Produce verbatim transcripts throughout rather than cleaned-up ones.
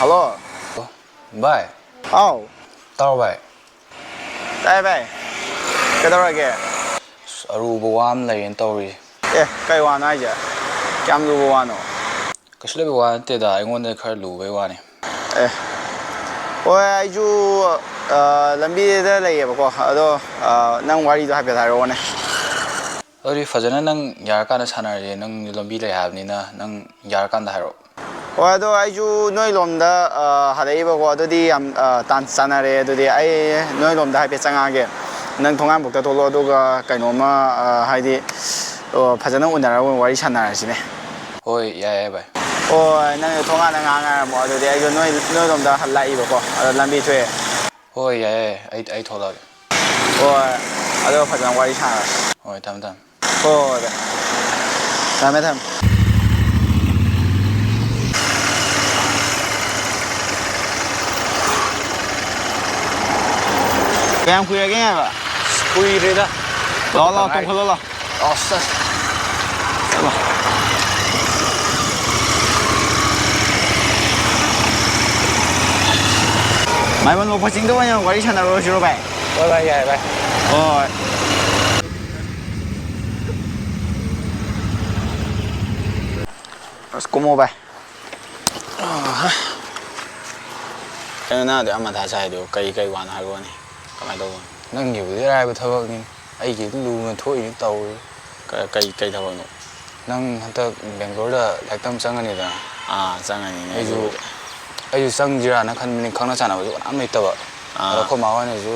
Hello. ꯚꯥꯏ꯫ ꯍꯥꯎ꯫ ꯇꯥꯎ ꯚꯥꯏ꯫ ꯇꯥꯏ ꯚꯥꯏ꯫ ꯀꯩꯗꯧꯔꯒꯦ? ꯑꯁ, ꯑꯔꯨꯕ ꯋꯥ ꯑꯃ ꯂꯩꯔꯦꯅ ꯇꯧꯔꯤ꯫ ꯑꯦ, ꯀꯩ ꯋꯥꯅꯣ ꯍꯥꯏꯁꯦ? ꯀꯌꯥꯝ ꯂꯨꯕ ꯋꯥꯅꯣ? ꯀꯩꯁꯨ ꯂꯩꯕ ꯋꯥ ꯅꯠꯇꯦꯗ, ꯑꯩꯉꯣꯟꯗ ꯈꯔ ꯂꯨꯕꯩ ꯋꯥꯅꯤ꯫ ꯑꯦ꯫ ꯍꯣꯏ, ꯑꯩꯁꯨ, ꯑ, ꯂꯝꯕꯤꯗ ꯂꯩꯌꯦꯕꯀꯣ꯫ ꯑꯗꯣ, ꯑ, ꯅꯪ ꯋꯥꯔꯤꯗꯣ ꯍꯥꯏꯐꯦꯠ ꯍꯥꯏꯔꯛꯑꯣꯅꯦ꯫ ꯑꯗꯨꯗꯤ ꯐꯖꯅ ꯅꯪ ꯌꯥꯔꯀꯥꯟꯗ ꯁꯥꯟꯅꯔꯁꯦ꯫ ꯅꯪ ꯂꯝꯕꯤ ꯂꯩ ꯍꯥꯏꯕꯅꯤꯅ, ꯅꯪ ꯌꯥꯔꯀꯥꯟꯗ ꯍꯥꯏꯔꯛꯑꯣ꯫ ꯍꯣꯏ, ꯑꯗꯣ ꯑꯩꯁꯨ ꯅꯣꯏ ꯂꯣꯝꯗ, ꯑ, ꯍꯜꯂꯛꯏꯕꯀꯣ꯫ ꯑꯗꯨꯗꯤ ꯌꯥꯝ, ꯑ, ꯇꯥꯟ ꯆꯥꯟꯅꯔꯦ꯫ ꯑꯗꯨꯗꯤ ꯑꯩ ꯅꯣꯏ ꯂꯣꯝꯗ ꯍꯥꯏꯐꯦꯠ ꯆꯪꯉꯛꯑꯒꯦ꯫ ꯅꯪ ꯊꯣꯡꯒꯥꯟꯕꯨꯛꯇ ꯊꯣꯛꯂꯛꯑꯣ, ꯑꯗꯨꯒ ꯀꯩꯅꯣꯝꯃ, ꯑ, ꯍꯥꯏꯗꯤ, ꯑ, ꯐꯖꯅ ꯎꯅꯔꯒ ꯑꯣꯏꯅ ꯋꯥꯔꯤ ꯁꯥꯟꯅꯔꯁꯤꯅꯦ꯫ ꯍꯣꯏ, ꯌꯥꯏ, ꯌꯥꯏ, ꯚꯥꯏ꯫ ꯍꯣꯏ, ꯅꯪ ꯊꯣꯡꯒꯥꯟꯗ ꯉꯥꯏꯍꯥꯛ ꯉꯥꯏꯔꯝꯃꯣ꯫ ꯑꯗꯨꯗꯤ ꯑꯩꯁꯨ ꯅꯣꯏ, ꯅꯣꯏ ꯂꯣꯝꯗ ꯂꯥꯛꯏꯕꯀꯣ꯫ ꯑꯗꯣ ꯂꯝꯕꯤ ꯊꯣꯛꯑꯦ꯫ ꯍꯣꯏ, ꯌꯥꯏ, ꯌꯥꯏ꯫ ꯑꯩ, ꯑꯩ ꯊꯣꯛꯂꯛꯑꯒꯦ꯫ ꯍꯣꯏ, ꯑꯗꯣ ꯐꯖꯅ ꯋꯥꯔꯤ ꯁꯥꯟꯅꯔꯁꯤ꯫ ꯍꯣꯏ, ꯊꯝꯃꯦ, ꯊꯝꯃꯦ꯫ ꯍꯣꯏ, ꯍꯣꯏ, ꯚꯥꯏ꯫ ꯊꯝꯃꯦ, ꯊꯝꯃꯦ꯫ ꯀꯌꯥꯝ ꯀꯨꯏꯔꯒꯦ ꯉꯥꯏꯕ? ꯀꯨꯏꯔꯦꯗ꯫ ꯂꯥꯛꯑꯣ, ꯂꯥꯛꯑꯣ, ꯉꯥꯏ- ꯇꯣꯡꯈꯠꯂꯣ, ꯂꯥꯛꯑꯣ꯫ ꯑꯁ, ꯑꯁ꯫ ꯆꯠꯂꯣ꯫ ꯃꯥꯏꯕꯝ ꯂꯣꯛꯄ ꯆꯤꯡꯗ ꯑꯣꯏꯅ ꯋꯥꯔꯤ ꯁꯥꯟꯅꯔꯨꯔꯁꯤꯔꯣ, ꯚꯥꯏ? ꯍꯣꯏ, ꯚꯥꯏ, ꯌꯥꯏ, ꯚꯥꯏ꯫ ꯍꯣꯏ꯫ ꯑꯁ, ꯀꯨꯝꯃꯣ, ꯚꯥꯏ꯫ ꯑꯥ꯫ ꯀꯩꯅꯣ ꯅꯪ ꯑꯗꯨꯛ ꯌꯥꯝ ꯃꯊꯥ ꯁꯥꯏꯗꯨ? ꯀꯩ, ꯀꯩ ꯋꯥꯅꯣ ꯍꯥꯏꯔꯛꯑꯣꯅꯦ꯫ ꯀꯃꯥꯏꯅ ꯇꯧꯕꯅꯣ? ꯅꯪꯒꯤꯕꯨꯗꯤ ꯑꯔꯥꯏꯕ ꯊꯕꯛꯅꯤ, ꯑꯩꯒꯤꯗꯤ ꯂꯨꯅ ꯊꯣꯛꯏꯅꯦ ꯇꯧꯔꯤ꯫ ꯀ-, ꯀꯩ, ꯀꯩ ꯊꯕꯛꯅꯣ? ꯅꯪ ꯍꯟꯗꯛ ꯕꯦꯡꯒ꯭ꯂꯣꯔꯗ ꯂꯥꯏꯔꯤꯛ ꯇꯝ ꯆꯪꯉꯅꯤꯗꯅ? ꯑꯥ, ꯆꯪꯉꯅꯤꯅꯦ ꯑꯩꯁꯨ, ꯑꯗꯨꯕꯨꯗꯤ꯫ ꯑꯩꯁꯨ ꯆꯪꯁꯤꯔꯥꯅ ꯈꯟꯕꯅꯤ, ꯈꯪꯅ ꯆꯥꯟꯅꯕꯁꯨ ꯀꯅꯥꯝ ꯂꯩꯇꯕ꯫ ꯑꯥ꯫ ꯑꯗꯣ ꯑꯩꯈꯣꯏ ꯃꯥ ꯍꯣꯏꯅꯁꯨ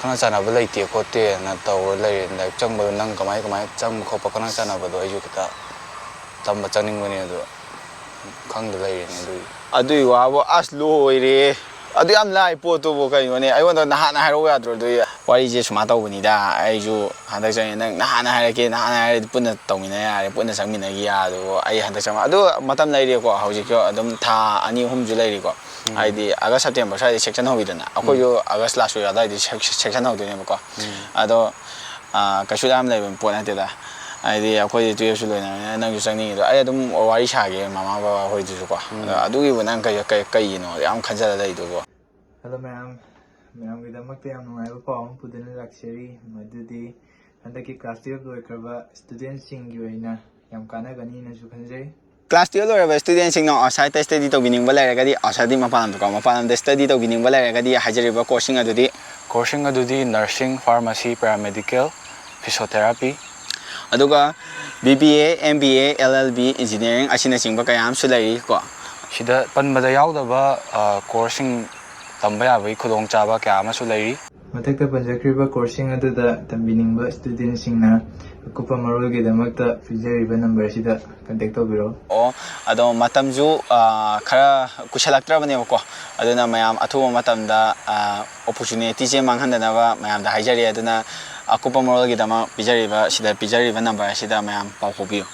ꯈꯪꯅ ꯆꯥꯟꯅꯕ ꯂꯩꯇꯦ ꯈꯣꯠꯇꯦꯅ ꯇꯧꯔ ꯂꯩꯔꯦ꯫ ꯂꯥꯏꯔꯤꯛ ꯆꯪꯕꯗꯣ ꯅꯪ ꯀꯃꯥꯏ, ꯀꯃꯥꯏꯅ ꯆꯪꯕ ꯈꯣꯠꯄ ꯈꯪꯅ ꯆꯥꯟꯅꯕꯗꯣ ꯑꯩꯁꯨ ꯈꯤꯇ ꯇꯝꯕ ꯆꯪꯅꯤꯡꯕꯅꯦ, ꯑꯗꯣ ꯈꯪꯗ ꯂꯩꯔꯦꯅꯦ ꯑꯗꯨꯒꯤ꯫ ꯑꯗꯨꯏ ꯋꯥꯕꯨ ꯑꯁ ꯂꯣꯏꯔꯦ꯫ ꯑꯗꯨ ꯌꯥꯝ ꯂꯥꯏ ꯄꯣꯠꯇꯨꯕꯨ ꯀꯩꯅꯣꯅꯦ? ꯑꯩꯉꯣꯟꯗ ꯅꯍꯥꯟꯅ ꯍꯥꯏꯔꯛꯎ ꯌꯥꯗ꯭ꯔꯣ? ꯑꯗꯨꯏ ꯋꯥꯔꯤꯁꯦ ꯁꯨꯃꯥꯏꯅ ꯇꯧꯕꯅꯤꯗ, ꯑꯩꯁꯨ ꯍꯟꯗꯛ ꯆꯪꯉꯦ, ꯅꯪ ꯅꯍꯥꯟꯅ ꯍꯥꯏꯔꯛꯀꯦ, ꯅꯍꯥꯟꯅ ꯍꯥꯏꯔꯗꯤ ꯄꯨꯟꯅ ꯇꯧꯃꯤꯟꯅ ꯌꯥꯔꯦ, ꯄꯨꯟꯅ ꯆꯪꯃꯤꯟꯅꯈꯤ ꯌꯥꯗꯨꯕꯨ꯫ ꯑꯩ ꯍꯟꯗꯛ ꯆꯪꯉ-, ꯑꯗꯨ ꯃꯇꯝ ꯂꯩꯔꯤꯀꯣ, ꯍꯧꯖꯤꯛꯁꯨ ꯑꯗꯨꯝ ꯊꯥ ꯑꯅꯤ ꯑꯍꯨꯝꯁꯨ ꯂꯩꯔꯤꯀꯣ꯫ ꯎꯝ꯫ ꯍꯥꯏꯗꯤ ꯑꯥꯒꯁ ꯁꯦꯞꯇꯦꯝꯕꯔ ꯁ꯭ꯋꯥꯏꯗ ꯁꯦꯛꯁꯟ ꯍꯧꯋꯤꯗꯅ, ꯎꯝ꯫ ꯑꯩꯈꯣꯏꯁꯨ ꯑꯥꯒꯁ ꯂꯥꯁ ꯋꯤꯛ ꯑꯗꯨꯋꯥꯏꯗ ꯁꯦꯛ-, ꯁꯦꯛꯁꯟ ꯍꯧꯗꯣꯏꯅꯦꯕꯀꯣ꯫ ꯎꯝ꯫ ꯑꯗꯣ, ꯑꯥ, ꯀꯩꯁꯨ ꯌꯥꯝ ꯂꯩꯕ ꯄꯣꯠ ꯅꯠꯇꯦꯗ꯫ ꯍꯥꯏꯗꯤ ꯑꯩꯈꯣꯏꯗꯤ ꯇꯨꯌꯦꯜꯞꯁꯨ ꯂꯣꯏꯅꯔꯕꯅꯤꯅ ꯅꯪꯁꯨ ꯆꯪꯅꯤꯡꯉꯤꯗꯣ, ꯑꯩ ꯑꯗꯨꯝ ꯋꯥꯔꯤ ꯁꯥꯒꯦ ꯃꯃꯥ ꯕꯕꯥ ꯍꯣꯏꯗꯨꯁꯨꯀꯣ꯫ ꯑꯗꯣ ꯑꯗꯨꯒꯤꯕꯨ ꯅꯪ ꯀꯩ-, ꯀꯩ-, ꯀꯩꯒꯤꯅꯣ ꯌꯥꯝ ꯈꯟꯖꯜꯂ ꯂꯩꯗꯨꯕꯣ? ꯍꯜꯂꯣ ꯃꯌꯥꯝ, ꯃꯌꯥꯝꯒꯤꯗꯃꯛꯇ ꯌꯥꯝ ꯅꯨꯡꯉꯥꯏꯕ ꯄꯥꯎ ꯑꯃ ꯄꯨꯗꯨꯅ ꯂꯥꯛꯆꯔꯤ꯫ ꯃꯗꯨꯗꯤ ꯍꯟꯗꯛꯀꯤ ꯀ꯭ꯂꯥꯁ ꯇꯨꯌꯦꯜꯞ ꯂꯣꯏꯈ꯭ꯔꯕ ꯁ꯭ꯇꯨꯗꯦꯟꯠꯁꯤꯡꯒꯤ ꯑꯣꯏꯅ ꯌꯥꯝ ꯀꯥꯟꯅꯒꯅꯤꯅꯁꯨ ꯈꯟꯖꯩ꯫ ꯀ꯭ꯂꯥꯁ ꯇꯨꯌꯦꯜꯞ ꯂꯣꯏꯔꯕ ꯁ꯭ꯇꯨꯗꯦꯟꯠꯁꯤꯡꯅ ꯑꯥꯎꯠꯁꯥꯏꯠꯇ ꯁ꯭ꯇꯗꯤ ꯇꯧꯕꯤꯅꯤꯡꯕ ꯂꯩꯔꯒꯗꯤ, ꯑꯥꯎꯠꯁꯥꯏꯠꯇꯤ ꯃꯄꯥꯟ ꯂꯝꯗꯀꯣ, ꯃꯄꯥꯟ ꯂꯝꯗ ꯁ꯭ꯇꯗꯤ ꯇꯧꯕꯤꯅꯤꯡꯕ ꯂꯩꯔꯒꯗꯤ ꯍꯥꯏꯖꯔꯤꯕ ꯀꯣꯔꯁꯁꯤꯡ ꯑꯗꯨꯗꯤ, ꯀꯣꯔꯁꯁꯤꯡ ꯑꯗꯨꯗꯤ nursing, pharmacy, paramedical, physiotherapy, ꯑꯗꯨꯒ B B A, M B A, L L B, engineering ꯑꯁꯤꯅꯆꯤꯡꯕ ꯀꯌꯥ ꯑꯃꯁꯨ ꯂꯩꯔꯤꯀꯣ꯫ ꯁꯤꯗ ꯄꯟꯕꯗ ꯌꯥꯎꯗꯕ, ꯑ, ꯀꯣꯔꯁꯁꯤꯡ ꯇꯝꯕ ꯌꯥꯕꯒꯤ ꯈꯨꯗꯣꯡꯆꯥꯕ ꯀꯌꯥ ꯑꯃꯁꯨ ꯂꯩꯔꯤ꯫ ꯃꯊꯛꯇ ꯄꯟꯖꯈ꯭ꯔꯤꯕ ꯀꯣꯔꯁꯁꯤꯡ ꯑꯗꯨꯗ ꯇꯝꯕꯤꯅꯤꯡꯕ ꯁ꯭ꯇꯨꯗꯦꯟꯠꯁꯤꯡꯅ ꯑꯀꯨꯞꯄ ꯃꯔꯣꯜꯒꯤꯗꯃꯛꯇ ꯄꯤꯖꯔꯤꯕ ꯅꯝꯕꯔ ꯑꯁꯤꯗ ꯀꯟꯇꯦꯛ ꯇꯧꯕꯤꯔꯛꯎ꯫ ꯑꯣ, ꯑꯗꯣ ꯃꯇꯝꯁꯨ, ꯑ, ꯈꯔ ꯀꯨꯏꯁꯜꯂꯛꯇ꯭ꯔꯕꯅꯦꯕꯀꯣ, ꯑꯗꯨꯅ ꯃꯌꯥꯝ ꯑꯊꯨꯕ ꯃꯇꯝꯗ, ꯑ, ꯑꯣꯄꯣꯔꯆꯨꯅꯤꯇꯤꯁꯦ ꯃꯥꯡꯍꯟꯗꯅꯕ ꯃꯌꯥꯝꯗ ꯍꯥꯏꯖꯔꯤ꯫ ꯑꯗꯨꯅ ꯑꯀꯨꯞꯄ ꯃꯔꯣꯜꯒꯤꯗꯃꯛ ꯄꯤꯖꯔꯤꯕ, ꯁꯤꯗ ꯄꯤꯖꯔꯤꯕ ꯅꯝꯕꯔ ꯑꯁꯤꯗ ꯃꯌꯥꯝ ꯄꯥꯎ ꯐꯥꯎꯕꯤꯌꯨ꯫